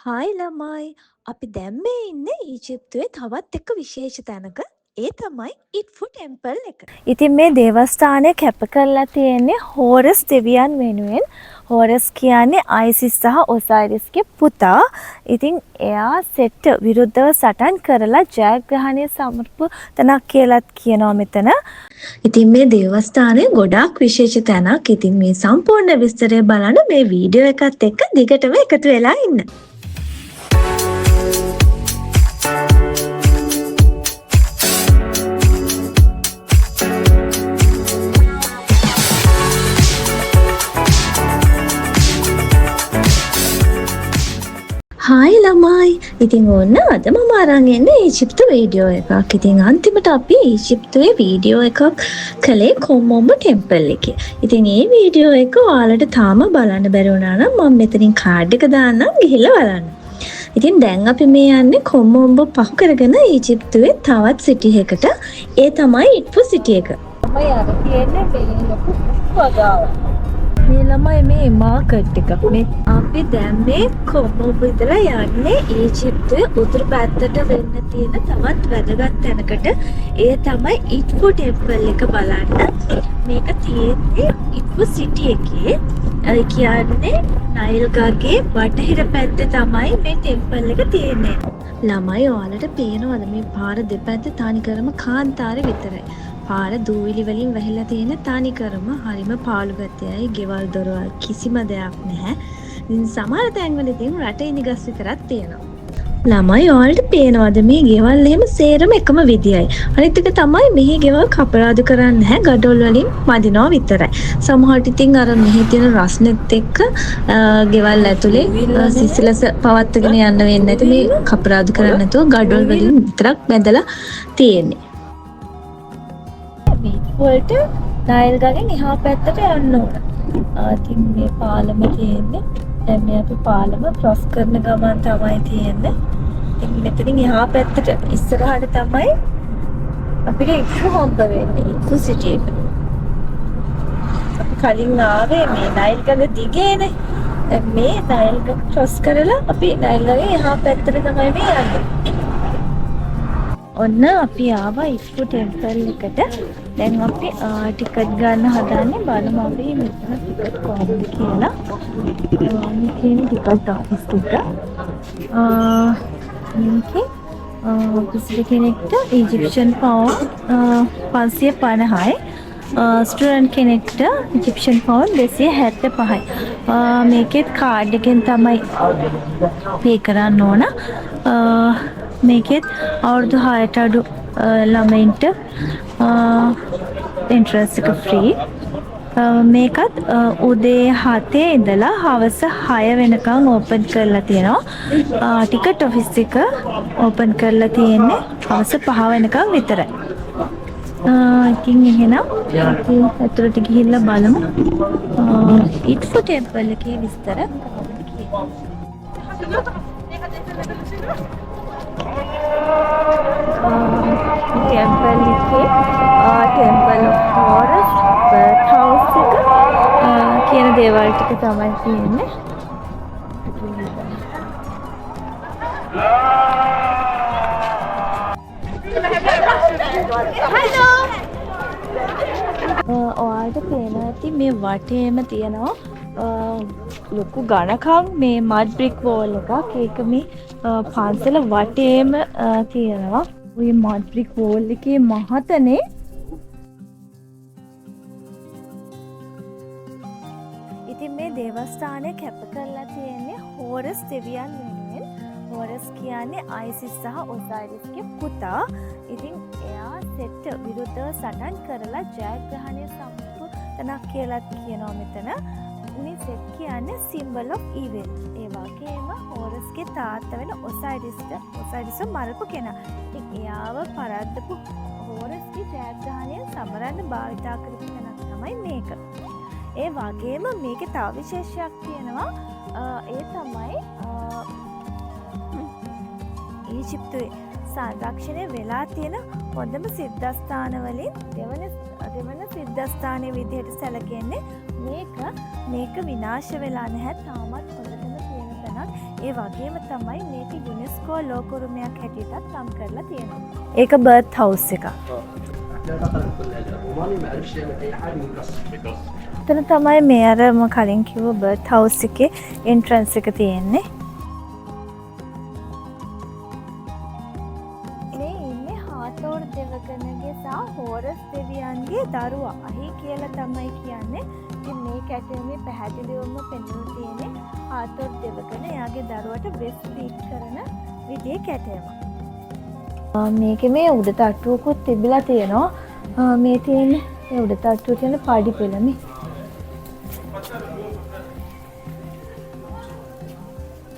Hi ළමයි, අපි දැන් මේ ඉන්නේ ඊජිප්තුවේ තවත් එක විශේෂ තැනක. ඒ තමයි ඉඩ්ෆු ටෙම්පල් එක. ඉතින් මේ දේවස්ථානය කැප කරලා තියෙන්නේ හෝරස් දෙවියන් වෙනුවෙන්. හෝරස් කියන්නේ අයිසිස් සහ ඔසයිරිස්ගේ පුතා. ඉතින් එයා සෙට් විරුද්ධව සටන් කරලා ජයග්‍රහණය සමරපු තැනක් කියලත් කියනවා මෙතන. ඉතින් මේ දේවස්ථානය ගොඩාක් විශේෂ තැනක්. ඉතින් මේ සම්පූර්ණ විස්තරය බලන්න මේ වීඩියෝ එකත් එක්ක දිගටම එකතු වෙලා ඉන්න. හායි ළමයි, ඉතින් ඔන්න අද මම අරන් එන්නේ ඊජිප්තු වීඩියෝ එකක්. ඉතින් අන්තිමට අපි ඊජිප්තුවේ වීඩියෝ එකක් කළේ කොම් ඔම්බෝ ටෙම්පල් එකේ. ඉතින් ඒ වීඩියෝ එක ඔයාලට තාම බලන්න බැරි වුණා නම් මම මෙතනින් කාඩ් එක දාන්නම්, ගිහිල්ලා බලන්න. ඉතින් දැන් අපි මේ යන්නේ කොම් ඔම්බෝ පහු කරගෙන ඊජිප්තුවේ තවත් සිටි එකකට. ඒ තමයි ඉඩ්ෆු සිටි එක. තමයි අර තියෙන්නේ මේ ලොකු වගාවක්. මේ ළමයි, මේ මාකට් එකක් මේ. අපි දැන් මේ කොම් ඔම්බෝ ඉඳලා යන්නේ ඊජිප්තුවේ උතුරු පැත්තට වෙන්න තියෙන තවත් වැදගත් තැනකට. ඒ තමයි ඉඩ්ෆු ටෙම්පල් එක බලන්න. මේක තියෙන්නේ ඉඩ්ෆු සිටි එකේ. ඒ කියන්නේ නයිල් ගඟේ බටහිර පැත්තේ තමයි මේ ටෙම්පල් එක තියෙන්නේ. ළමයි, ඔයාලට පේනවද මේ පාර දෙපැත්තේ තනිකරම කාන්තාරේ විතරයි. පාර දූවිලි වලින් වැහිලා තියෙන, තනිකරම හරිම පාළු ගතියයි. ගෙවල් දොරවල් කිසිම දෙයක් නැහැ. ඉතින් සමහර තැන්වල ඉතින් රට ඉනිගස් විතරක් තියෙනවා. ළමයි, ඔයාලට පේනවද මේ ගෙවල් එහෙම සේරම එකම විදියයි. අනිත් එක තමයි මෙහි ගෙවල් කපරාදු කරන්නේ නැහැ, ගඩොල් වලින් මදිනවා විතරයි. සමහරට ඉතින් අර මෙහි තියෙන රස්නෙත් එක්ක ගෙවල් ඇතුලේ සිසිලස පවත්වාගෙන යන්න වෙන්නේ නැති මේ කපරාදු කරන්නේ නැතුව ගඩොල් වලින් විතරක් බැඳලා තියෙන්නේ. වලට නයිල් ගඟෙන් එහා පැත්තට යන්න ඕන. ඉතින් මේ පාලම තියෙන්නේ. දැන් මේ අපි පාලම ක්‍රොස් කරන ගමන් තමයි තියෙන්නේ. ඉතින් මෙතනින් එහා පැත්තට ඉස්සරහට තමයි අපිට ඉඩ්ෆු හම්බ වෙන්නේ. ඉඩ්ෆු සිටි එක. අපි කලින් ආවේ මේ නයිල් ගඟ දිගේනේ. දැන් මේ නයිල් ගඟ ක්‍රොස් කරලා අපි නයිල් ගඟෙන් එහා පැත්තට තමයි මේ යන්නේ. ඔන්න අපි ආවා ඉඩ්ෆු ටෙම්පල් එකට. දැන් අපි ටිකට් ගන්න හදන්නේ. බලමු අපි මෙතන ටිකට් කොහොමද කියලා. මේ තියෙන ටිකට් ඔෆිස් එක. මේකේ කිසි කෙනෙක්ට ඊජිප්ෂන් පවුන් 550යි. ස්ටුඩන්ට් කෙනෙක්ට ඊජිප්ෂන් පවුන් 275යි. මේකෙත් කාඩ් එකෙන් තමයි පේ කරන්න ඕන. මේකෙත් අවුරුදු 6ට අඩු ළමයින්ට එන්ට්‍රන්ස් එක ෆ්‍රී. මේකත් උදේ 7 ඉඳලා හවස 6 වෙනකන් ඕපන් කරලා තියෙනවා. ටිකට් ඔෆිස් එක ඕපන් කරලා තියෙන්නේ හවස 5 වෙනකන් විතරයි. ඉතින් එහෙනම් අපි ඇතුළට ගිහිල්ලා බලමු ඉඩ්ෆු ටෙම්පල් එකේ විස්තර කොහොමද කියලා. ටෙම්පල් එකේ ටෙම්පල් ඔෆ් හෝරස්, බර්ත් හවුස් එක කියන දේවල් ටික තමයි තියෙන්නේ. ඔයාලට පේනවා ඇති මේ වටේම තියෙනවා ලොකු ඝනකම් මේ මඩ් බ්‍රික් වෝල් එකක්. ඒක මේ පන්සල වටේම තියෙනවා. ඔය මඩ් බ්‍රික් වෝල් එකේ මහතනේ. ඉතින් මේ දේවස්ථානය කැප කරලා තියෙන්නේ හෝරස් දෙවියන් වෙනුවෙන්. හෝරස් කියන්නේ අයිසිස් සහ ඔසයිරිස්ගේ පුතා. ඉතින් එයා සෙට් විරුද්ධව සටන් කරලා ජයග්‍රහණය සමරපු තැනක් කියලත් කියනවා මෙතන. මේ සෙට් කියන්නේ සිම්බල් ඔෆ් ඊවිල්. ඒ වගේම හෝරස්ගේ තාත්තා වෙන ඔසයිරිස්ට, ඔසයිරිස්ව මරපු කෙනා. ඉතින් එයාව පරද්දපු හෝරස්ගේ ජයග්‍රහණය සමරන්න භාවිතා කරපු තැනක් තමයි මේක. ඒ වගේම මේකේ තව විශේෂයක් තියෙනවා. ඒ තමයි ඊජිප්තුවේ සංරක්ෂණය වෙලා තියෙන හොඳම සිද්ධස්ථාන වලින් දෙවන සිද්ධස්ථානය විදිහට සැලකෙන්නේ මේක. මේක විනාශ වෙලා නැහැ, තාමත් හොඳටම තියෙන තැනක්. ඒ වගේම තමයි මේක යුනෙස්කෝ ලෝක උරුමයක් හැටියටත් නම් කරලා තියෙනවා. ඒක බර්ත් හවුස් එකක්. هتلاقي دخل الروماني ما عرفش يعمل اي حاجه ويكسر. එතන තමයි මේ අර මම කලින් කිව්ව බර්ත් හවුස් එකේ එන්ට්‍රන්ස් එක තියෙන්නේ. මේ ඉන්නේ හාතෝර් දෙවගණගේ සහ හෝරස් දෙවියන්ගේ දරුවා අහි කියලා තමයි කියන්නේ. ඉතින් මේ කැටයමේ පැහැදිලිවම පෙන්වලා තියෙන්නේ හාතෝර් දෙවගණ එයාගේ දරුවට බ්‍රෙස්ට් ෆීඩ් කරන විදිහේ කැටයමක්. මේකේ මේ උඩ තට්ටුවකුත් තිබිලා තියෙනවා. මේ තියෙන්නේ මේ උඩ තට්ටුව තියෙන පඩි පෙළ මේ.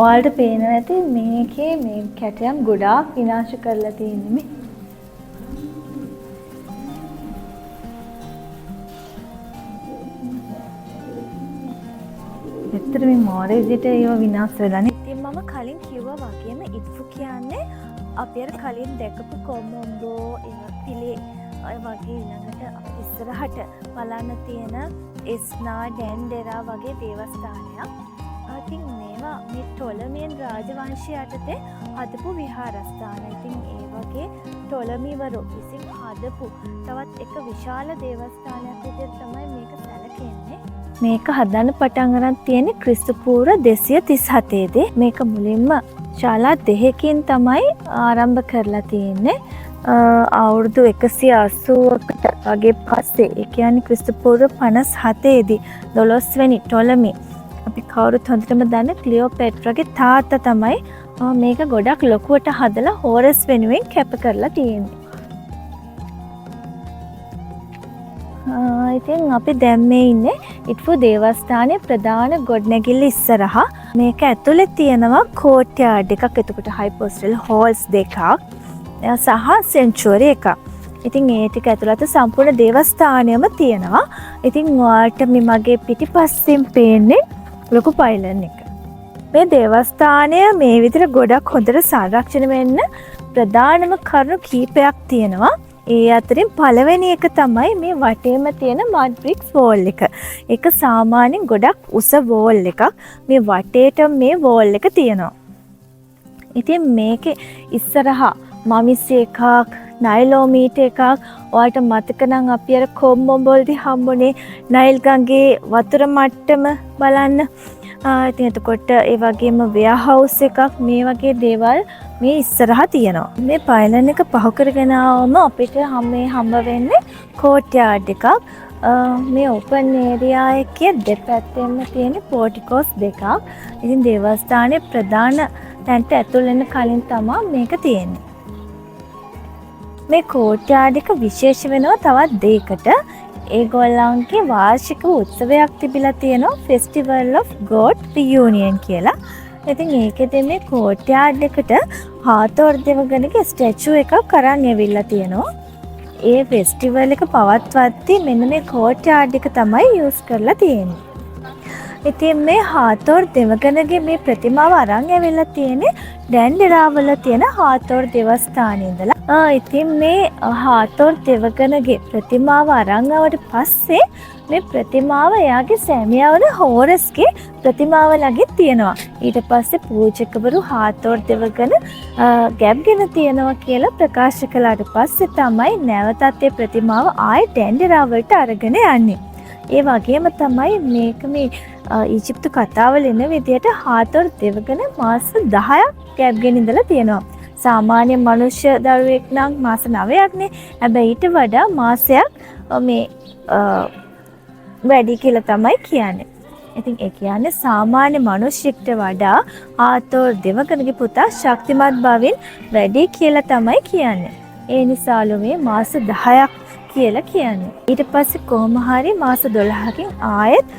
ඔයාලට පේනවා ඇති මේකේ මේ කැටයම් ගොඩාක් විනාශ කරලා තියෙන්නේ මේ. ඇත්තට මේ මාර විදිහට ඒවා විනාශ වෙලානේ. ඉතින් මම කලින් කිව්වා වගේම ඉද්ෆු කියන්නේ අපි අර කලින් දැකපු කොම්බෝ ඒවා පිළේ ඔය වගේ ඊළඟට අපි ඉස්සරහට බලන්න තියෙන එස්නා ඩැන්ඩෙරා වගේ දේවස්ථානයක්. ඉතින් මේවා මේ ටොලමියන් රාජවංශය යටතේ හදපු විහාරස්ථාන. ඉතින් ඒ වගේ ටොලමිවරු විසින් හදපු තවත් එක විශාල දේවස්ථානයක් විදිහට තමයි මේක සැලකෙන්නේ. මේක හදන්න පටන් අරන් තියෙන්නේ ක්‍රිස්තු පූර්ව 237 දී. මේක මුලින්ම ශාලා දෙකකින් තමයි ආරම්භ කරලා තියෙන්නේ. අවුරුදු 180කට වගේ පස්සේ, ඒ කියන්නේ ක්‍රිස්තු පූර්ව 57 දී 12 වෙනි ටොලමි, අපි කවුරුත් හොඳටම දන්න ක්ලියෝපැට්‍රාගේ තාත්තා තමයි මේක ගොඩක් ලොකුවට හදලා හෝරස් වෙනුවෙන් කැප කරලා තියෙන්නේ. ඉතින් අපි දැන් මේ ඉන්නේ ඉද්ෆු දේවස්ථානයේ ප්‍රධාන ගොඩනැගිල්ල ඉස්සරහා. මේක ඇතුලේ තියෙනවා කෝට් යාඩ් එකක්, එතකොට හයිපෝස්ටල් හෝල්ස් දෙකක් සහ සෙන්චුරි එකක්. ඉතින් ඒ ටික ඇතුළත සම්පූර්ණ දේවස්ථානයම තියෙනවා. ඉතින් ඔයාලට මේ මගේ පිටිපස්සෙන් පේන්නේ ලොකු පයිලන් එක. මේ දේවස්ථානය මේ විදිහට ගොඩක් හොඳට සංරක්ෂණය වෙන්න ප්‍රධානම කරුණු කීපයක් තියෙනවා. ඒ අතරින් පළවෙනි එක තමයි මේ වටේම තියෙන මඩ් බ්‍රික්ස් වෝල් එක. ඒක සාමාන්‍යයෙන් ගොඩක් උස වෝල් එකක්. මේ වටේට මේ වෝල් එක තියෙනවා. ඉතින් මේකේ ඉස්සරහා මමිස් එකක්, නයිලෝමීටර් එකක්, ඔයාලට මතක නම් අපි අර කොම්බොම්බවලදී හම්බුනේ නයිල් ගඟේ වතුර මට්ටම බලන්න. ඉතින් එතකොට ඒ වගේම වෙයාහවුස් එකක්, මේ වගේ දේවල් මේ ඉස්සරහා තියෙනවා. මේ පයිලන් එක පහු කරගෙන ආවම අපිට හම්බ වෙන්නේ කෝට් යාඩ් එකක්. මේ ඕපන් ඒරියා එකේ දෙපැත්තෙන්ම තියෙන පෝටිකෝස් දෙකක්. ඉතින් දේවස්ථානයේ ප්‍රධාන තැනට ඇතුල් වෙන්න කලින් තමා මේක තියෙන්නේ. මේ කෝට් යාඩ් එක විශේෂ වෙනවා තවත් දෙයකට. ඒගොල්ලන්ගේ වාර්ෂික උත්සවයක් තිබිලා තියෙනවා ෆෙස්ටිවල් ඔෆ් ගෝඩ් රියුනියන් කියලා. ඉතින් ඒකෙදි මේ කෝට් යාඩ් එකට හාතෝර් දෙවගණගේ ස්ටැචු එකක් අරන් ඇවිල්ලා තියෙනවා. ඒ ෆෙස්ටිවල් එක පවත්වද්දී මෙන්න මේ කෝට් යාඩ් එක තමයි යූස් කරලා තියෙන්නේ. ඉතින් මේ හාතෝර් දෙවගණගේ මේ ප්‍රතිමාව අරන් ඇවිල්ලා තියෙන්නේ ඩැන්ඩෙරාවල තියෙන හාතෝර් දේවස්ථානයේ ඉඳලා. ඉතින් මේ හාතෝර් දෙවගණගේ ප්‍රතිමාව අරන් ආවට පස්සේ මේ ප්‍රතිමාව එයාගේ සැමියා වන හෝරස්ගේ ප්‍රතිමාව ළඟින් තියෙනවා. ඊට පස්සේ පූජකවරු හාතෝර් දෙවගණ ගැබ්ගෙන තියෙනවා කියලා ප්‍රකාශ කළාට පස්සේ තමයි නැවතත් ඒ ප්‍රතිමාව ආයෙ ඩැන්ඩෙරාවලට අරගෙන යන්නේ. ඒ වගේම තමයි මේක මේ ඊජිප්තු කතාවල එන විදිහට හාතෝර් දෙවගණ මාස 10ක් ගැබ්ගෙන ඉඳලා තියෙනවා. සාමාන්‍ය මනුෂ්‍ය දරුවෙක් නම් මාස 9ක්නේ. හැබැයි ඊට වඩා මාසයක් මේ වැඩි කියලා තමයි කියන්නේ. ඉතින් ඒ කියන්නේ සාමාන්‍ය මනුෂ්‍යෙක්ට වඩා හාතෝර් දෙවගණගේ පුතා ශක්තිමත් බවින් වැඩි කියලා තමයි කියන්නේ. ඒ නිසාලු මේ මාස 10ක් කියලා කියන්නේ. ඊට පස්සේ කොහොම හරි මාස 12කින් ආයෙත්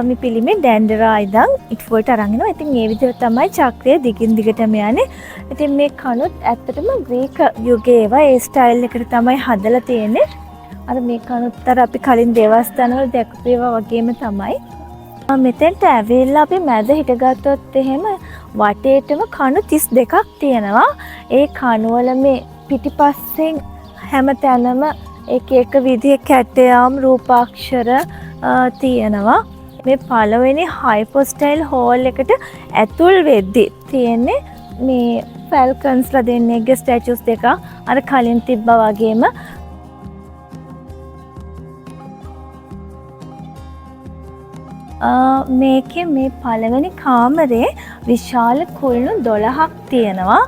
මේ පිළිමේ ඩැන්ඩරා ඉඳන් ඉට්ෆුවට අරන් එනවා. ඉතින් ඒ විදිහට තමයි චක්‍රය දිගින් දිගටම යන්නේ. ඉතින් මේ කණුත් ඇත්තටම ග්‍රීක යුගයේ ඒවා ඒ ස්ටයිල් එකට තමයි හදලා තියෙන්නේ. අර මේ කණුත් අර අපි කලින් දේවස්ථානවල දැකපු ඒවා වගේම තමයි. මෙතෙන්ට ඇවිල්ලා අපි මැද හිටගත්තොත් එහෙම වටේටම කණු 32ක් තියෙනවා. ඒ කණුවල මේ පිටිපස්සෙන් හැම තැනම එක එක විදිහේ කැටයම් රූපාක්ෂර තියෙනවා. මේ පළවෙනි හයිපොස්ටයිල් හෝල් එකට ඇතුල් වෙද්දි තියෙන්නේ මේ ෆැල්කන්ස්ලා දෙන්නෙක්ගේ ස්ටැචුස් දෙකක්, අර කලින් තිබ්බා වගේම. මේකේ මේ පළවෙනි කාමරේ විශාල කුළුණු 12ක් තියෙනවා.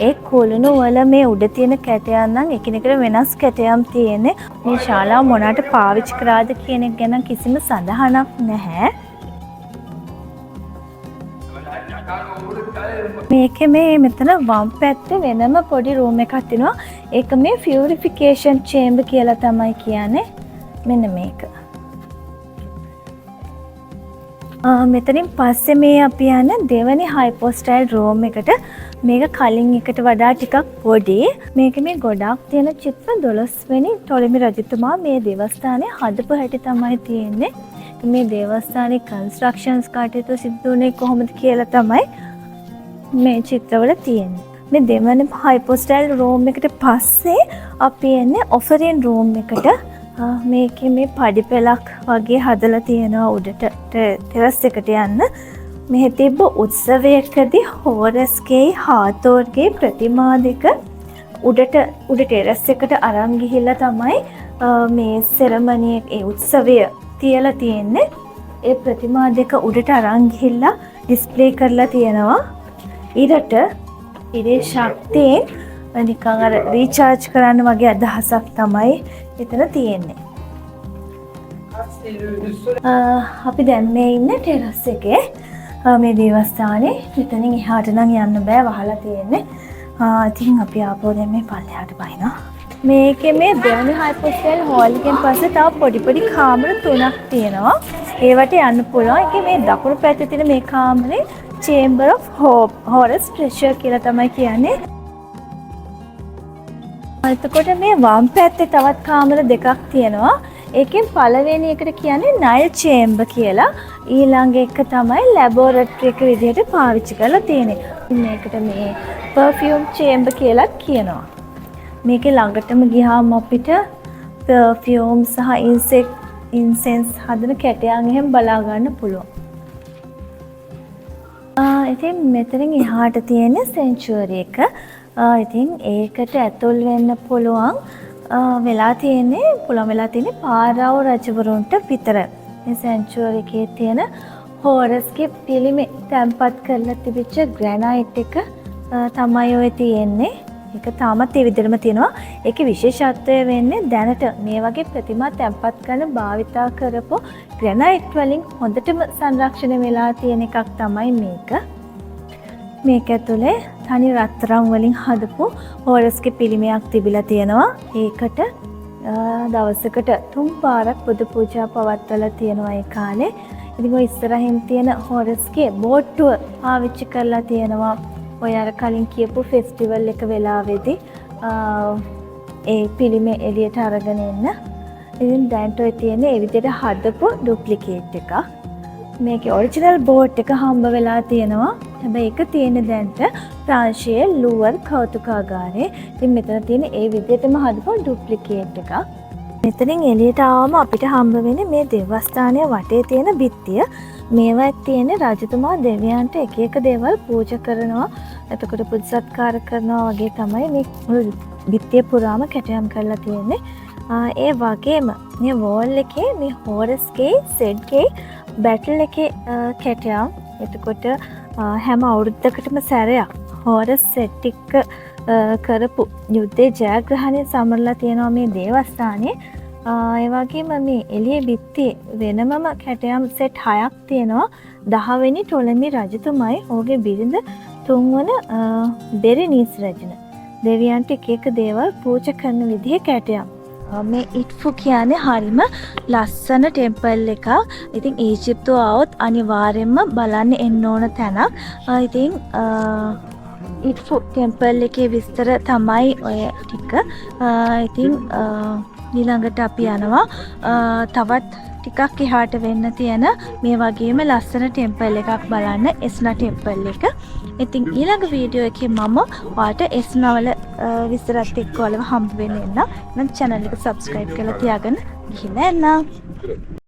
ඒ කුළුණු වල මේ උඩ තියෙන කැටයම් නම් එකිනෙකට වෙනස් කැටයම් තියෙන්නේ. මේ ශාලාව මොනකට පාවිච්චි කරාද කියන එක ගැන කිසිම සඳහනක් නැහැ. මේකේ මේ මෙතන වම් පැත්තේ වෙනම පොඩි රූම් එකක් තියෙනවා. ඒක මේ ෆියුරිෆිකේෂන් චේම්බර් කියලා තමයි කියන්නේ. මෙන්න මේක. මෙතනින් පස්සේ මේ අපි යන දෙවනි හයිපෝස්ටයිල් රූම් එකට. මේක කලින් එකට වඩා ටිකක් පොඩි. මේක මේ ගොඩාක් තියෙන චිත්‍ර 12 වෙනි ටොලෙමි රජතුමා මේ දේවස්ථානය හදපු හැටි තමයි තියෙන්නේ. මේ දේවස්ථානයේ කන්ස්ට්‍රක්ෂන්ස් කටයුතු සිද්ධ වුණේ කොහොමද කියලා තමයි මේ චිත්‍රවල තියෙන්නේ. මේ දෙවනි හයිපෝස්ටයිල් රූම් එකට පස්සේ අපි එන්නේ ඔෆරින් රූම් එකට. මේකේ මේ පඩි පෙළක් වගේ හදලා තියෙනවා උඩට ටෙරස් එකට යන්න. මෙහෙ තිබ්බ උත්සවයකදී හෝරස්ගේ හාතෝර්ගේ ප්‍රතිමා දෙක උඩ ටෙරස් එකට අරන් ගිහිල්ලා තමයි මේ සෙරමනි ඒ උත්සවය තියලා තියෙන්නේ. ඒ ප්‍රතිමා දෙක උඩට අරන් ගිහිල්ලා ඩිස්ප්ලේ කරලා තියෙනවා. ඉරට ඉරේ ශක්තියෙන් නිකන් අර රීචාර්ජ් කරන්න වගේ අදහසක් තමයි එතන තියෙන්නේ. අපි දැන් මේ ඉන්නේ ටෙරස් එකේ. මේ දේවස්ථානේ මෙතනින් එහාට නම් යන්න බෑ, වහලා තියෙන්නේ. ඉතින් අපි ආපහු දැන් මේ පල්ලෙහාට බහිනවා. මේකේ මේ දෙවනි හයිපෝස්ටයිල් හෝල් එකෙන් පස්සේ තව පොඩි පොඩි කාමර තුනක් තියෙනවා. ඒවට යන්න පුළුවන්. ඒකේ මේ දකුණු පැත්තේ තියෙන මේ කාමරේ චේම්බර් ඔෆ් හෝරස් ට්‍රෙෂර් කියලා තමයි කියන්නේ. එතකොට මේ වම් පැත්තේ තවත් කාමර දෙකක් තියෙනවා. ඒකෙන් පළවෙනි එකට කියන්නේ නයිල් චේම්බර් කියලා. ඊළඟ එක තමයි ලැබොරටරි එක විදිහට පාවිච්චි කරලා තියෙන්නේ. මේකට මේ පර්ෆියුම් චේම්බර් කියලාත් කියනවා. මේකේ ළඟටම ගියාම අපිට පර්ෆියුම් සහ ඉන්සෙන්ස් හදන කැටයන් එහෙම බලා ගන්න පුළුවන්. ඉතින් මෙතනින් එහාට තියෙන සෙන්චුරි එක. ඉතින් ඒකට ඇතුල් වෙන්න පුළුවන් වෙලා තියෙන්නේ, පුළුවන් වෙලා තියෙන්නේ පාරාවෝ රජවරුන්ට විතරයි. මේ සෙන්චුරි එකේ තියෙන හෝරස්ගේ පිළිමේ තැන්පත් කරලා තිබිච්ච ග්‍රැනයිට් එක තමයි ඔය තියෙන්නේ. ඒක තාමත් ඒ විදිහටම තියෙනවා. ඒකේ විශේෂත්වය වෙන්නේ දැනට මේ වගේ ප්‍රතිමා තැන්පත් කරන භාවිතා කරපු ග්‍රැනයිට් වලින් හොඳටම සංරක්ෂණය වෙලා තියෙන එකක් තමයි මේක. මේක ඇතුලේ තනි රත්තරන් වලින් හදපු හෝරස්ගේ පිළිමයක් තිබිලා තියෙනවා. ඒකට දවසකට 3 පාරක් බුදු පූජා පවත්වලා තියෙනවා ඒ කාලේ. ඉතින් ඔය ඉස්සරහින් තියෙන හෝරස්ගේ බෝට්ටුව පාවිච්චි කරලා තියෙනවා. ඔය අර කලින් කියපු ෆෙස්ටිවල් එක වෙලාවේදී ඒ පිළිමේ එළියට අරගෙන එන්න. ඉතින් දැන්ට ඔය තියෙන ඒ විදිහට හදපු ඩුප්ලිකේට් එකක්. මේකේ ඔරිජිනල් බෝට් එක හම්බ වෙලා තියෙනවා. හැබැයි ඒක තියෙන්නේ දැන්ට ප්‍රංශයේ ලුවර් කෞතුකාගාරේ. ඉතින් මෙතන තියෙන ඒ විදිහටම හදපු ඩුප්ලිකේට් එකක්. මෙතනින් එළියට ආවම අපිට හම්බ වෙන්නේ මේ දේවස්ථානය වටේ තියෙන බිත්තිය. මේවත් තියෙන රජතුමා දෙවියන්ට එක එක දේවල් පූජා කරනවා. එතකොට පුද සත්කාර කරනවා වගේ තමයි මේ මුළු බිත්තිය පුරාම කැටයම් කරලා තියෙන්නේ. ඒ වගේම මේ වෝල් එකේ මේ හෝරස්ගේ සෙඩ්ගේ බැටල් එකේ කැටයම්. එතකොට හැම අවුරුද්දකටම සැරයක් හෝරස් සෙට් එක්ක කරපු යුද්ධයේ ජයග්‍රහණය සමරලා තියෙනවා මේ දේවස්ථානයේ. ඒ වගේම මේ එළිය බිත්තියේ වෙනමම කැටයම් සෙට් 6ක් තියෙනවා. දහවෙනි ටොලමි රජතුමයි ඔහුගේ බිරිඳ තුන්වන බෙරිනීස් රජින දෙවියන්ට එක එක දේවල් පූජා කරන විදිහේ කැටයම්. මේ ඉට්ෆු කියන්නේ හරිම ලස්සන ටෙම්පල් එකක්. ඉතින් ඊජිප්තුව ආවොත් අනිවාර්යයෙන්ම බලන්න එන්න ඕන තැනක්. ඉතින් ඉට්ෆු ටෙම්පල් එකේ විස්තර තමයි ඔය ටික. ඉතින් ඊළඟට අපි යනවා තවත් ටිකක් එහාට වෙන්න තියෙන මේ වගේම ලස්සන ටෙම්පල් එකක් බලන්න, එස්නා ටෙම්පල් එක. ඉතින් ඊළඟ වීඩියෝ එකේ මම ඔයාලට එස්නා වල විස්තරත් එක්ක ඔයාලව හම්බ වෙන්න එන්නම්. නම් චැනල් එක සබ්ස්ක්‍රයිබ් කරලා තියාගන්න. ගිහිල්ලා එන්නම්.